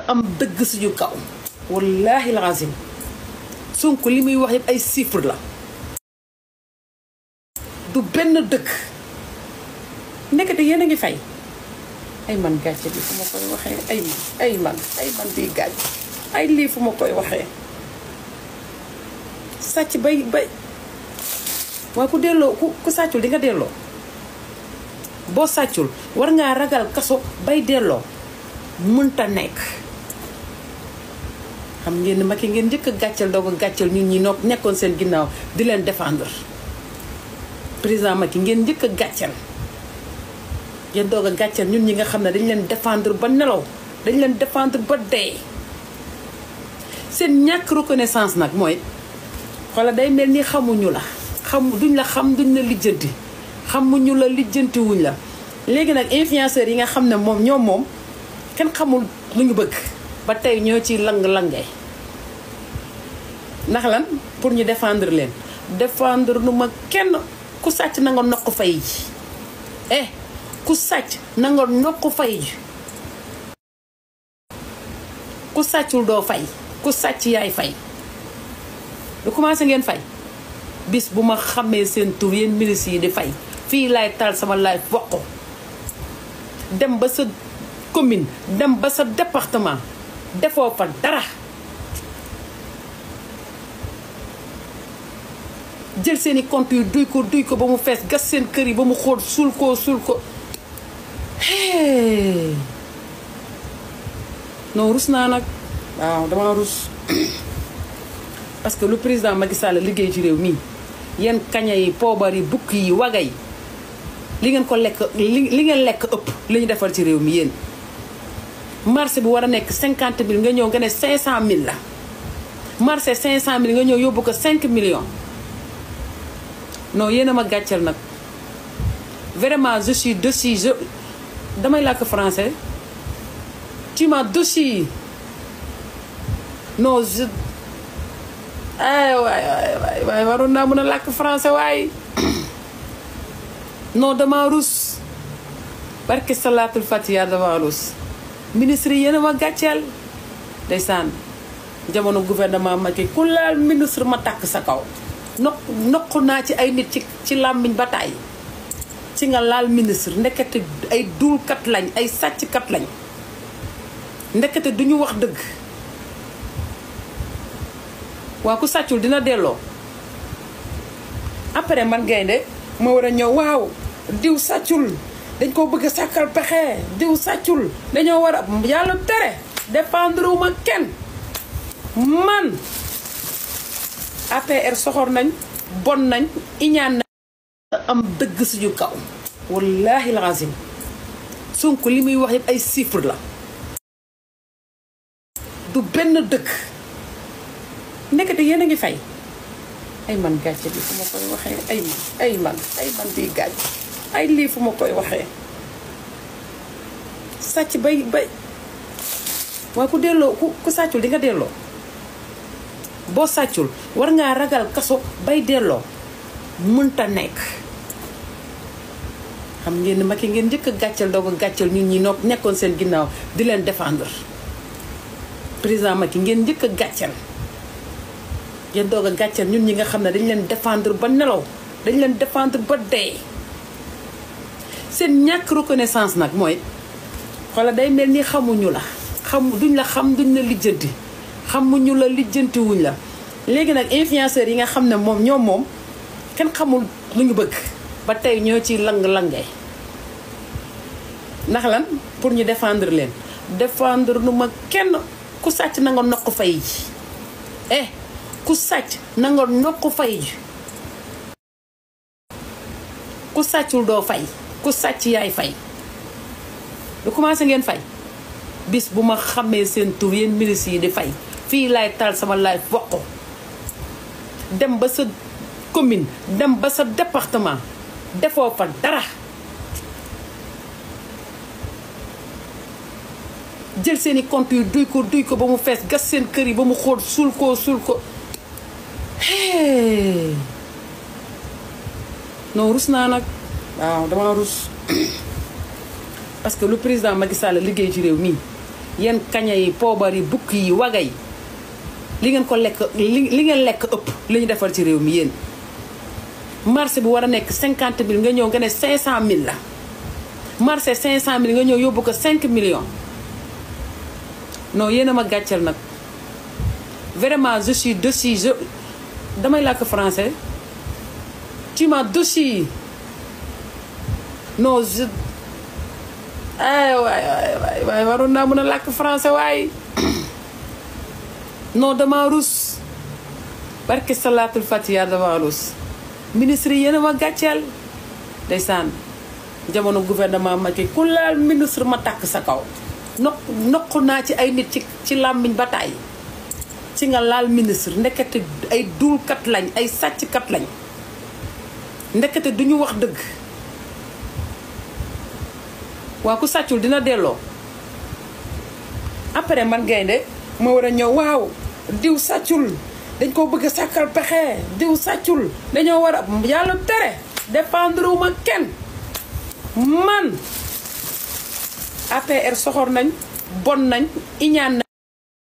am dëgg suñu kaw wallahi lazim Sonko li muy wax yëpp ay chiffre la du benn dëkk nekkate yéen a ngi fay ay man gàcce bi fu ma koy waxee ay man bii gàcce ay lii fu ma koy waxee sàcc bay waaye ku delloo ku sàccul di nga delloo boo sàccul war ngaa ragal kaso bay delloo mënta nekk xam ngeen Macky ngeen njëkk a gàccal doog a gàccal ñun ñi nekkoon seen ginnaaw di leen défendre président Macky ngeen njëkk a gàccal ngeen doog a gàccal ñun ñi nga xam ne dañ leen défendre ba nelaw dañ leen défendre ba dee seen ñàkk reconnaissance nag mooy xoola day mel ni xamuñu la duñ la lijjanti xamuñu la lijjanti wuñ la léegi nag influenceurs yi nga xam ne moom kenn xamul lu ñu bëgg ba tey ñoo ci lang-langee ndax lan pour ñu défendre leen défendre nu ma kenn ku sàcc na nga nokk fay ji ku sàcc na nga nokk fay ji ku sàccul doo fay ku sàcc yaay fay lu commencé ngeen fay bis bu ma xamee seen tur yéen milices yi di fay fii laay tal sama laay bokk dem ba sa commune dem ba sa département defoo fa dara jël seeni compte yu duy ko ba mu fees gas seen kër yi ba mu xóot suul ko non rus naa nag waaw dama rus parce que lu président Macky Sall liggéey ci réew mi yéen kaña yi poobar yi bukk yi waga yi li ngeen ko lekk li ngeen lekk ëpp li ñu defal ci réew mi yéen marché bu war a nekk 50 000 nga ñëw nga ne 500 000 la marché 500 000 nga ñëw yóbbu ko 5 millions non yéen a ma gàcceel nag vraiment je suis dessus damay làkk français tu m'as dessus non waay waroon naa mën a làkk français waaye non dama rus barke salaatul fatiha dama rus ministre yi yéen a ma gàcceel ndeysaan jamono gouvernement Macky ku laal ministre ma tàkk sa kaw noq naa ci ay nit ci làmmiñ ba tàyyi ci nga laal ministre ndekete ay duulkat lañ ay sàcckat lañ ndekete duñu wax dëgg waa ku sàccul dina delloo après man gaynde ma war a ñëw waaw diw sàccul dañ ko bëgg a sàkkal pexe diw sàccul dañoo war a yàlla tere dépendre wu ma kenn man APR soxor nañ bon nañ iñaan nañ am dëgg suñu kaw wallahi lazim Sonko li muy wax yëpp ay chiffre la du benn dëkk nekkate yéen a ngi fay ay man gàcce bi fu ma koy waxee ay man bii gàcce ay lii fu ma koy waxee sàcc bay waaye ku delloo ku sàccul di nga delloo boo sàccul war ngaa ragal kaso bay delloo mënta nekk xam ngeen Macky ngeen njëkk a gàccal doog a gàccal ñun ñi nekkoon seen ginnaaw di leen défendre président Macky ngeen njëkk a gàccal ngeen doog a gàccal ñun ñi nga xam ne dañ leen défendre ba nelaw dañ leen défendre ba dee seen ñàkk reconnaissance nag mooy xoola day mel ni xamuñu la duñ la lijjanti xamuñu la lijjanti wuñ la léegi nag influenceurs yi nga xam ne moom kenn xamul lu ñu bëgg ba tey ñoo ci lang-langee ndax lan pour ñu défendre leen défendre nu ma kenn ku sàcc na nga nokk fay ji ku sàcc na nga nokk fay ji ku sàccul doo fay ku sàcc yaay fay lu commencé ngeen fay bis bu ma xamee seen tur yéen milices yi di fay fii laay tal sama laay bokk dem ba sa commune dem ba sa département defoo fa dara jël seeni compte yu duy ko ba mu fees gas seen kër yi ba mu xóot suul ko non rus naa nag waaw dama rus parce que lu président Macky Sall liggéey ci réew mi yéen kaña yi poobar yi bukki yi waga yi li ngeen ko lekk li ngeen lekk ëpp li ñu defar ci réew mi yéen marché bi war a nekk 50 000 nga ñëw nga ne 500 000 la marché 500 000 nga ñëw yóbbu ko 5 millions non yéen a ma gàcceel nag vraiment je suis dessus damay làkk français tu m'as dessus non je waay waroon naa mën a làkk français waaye non dama rus barke salaatul fatiha dama rus ministre yi yéen a ma gàcceel ndeysaan jamono gouvernement Macky ku laal ministre ma takk sa kaw noq naa ci ay nit ci làmmiñ bataay ci nga laal ministre ndekete ay duulkat lañ ay sàcckat lañ ndekete duñu wax dëgg waa ku sàccul dina delloo après man gaynde ma war a ñëw waaw diw sàccul dañ koo bëgg a sàkkal pexe diw sàccul dañoo war a yàlla tere dépendre wu ma kenn man APR soxor nañ bon nañ iñaan nañ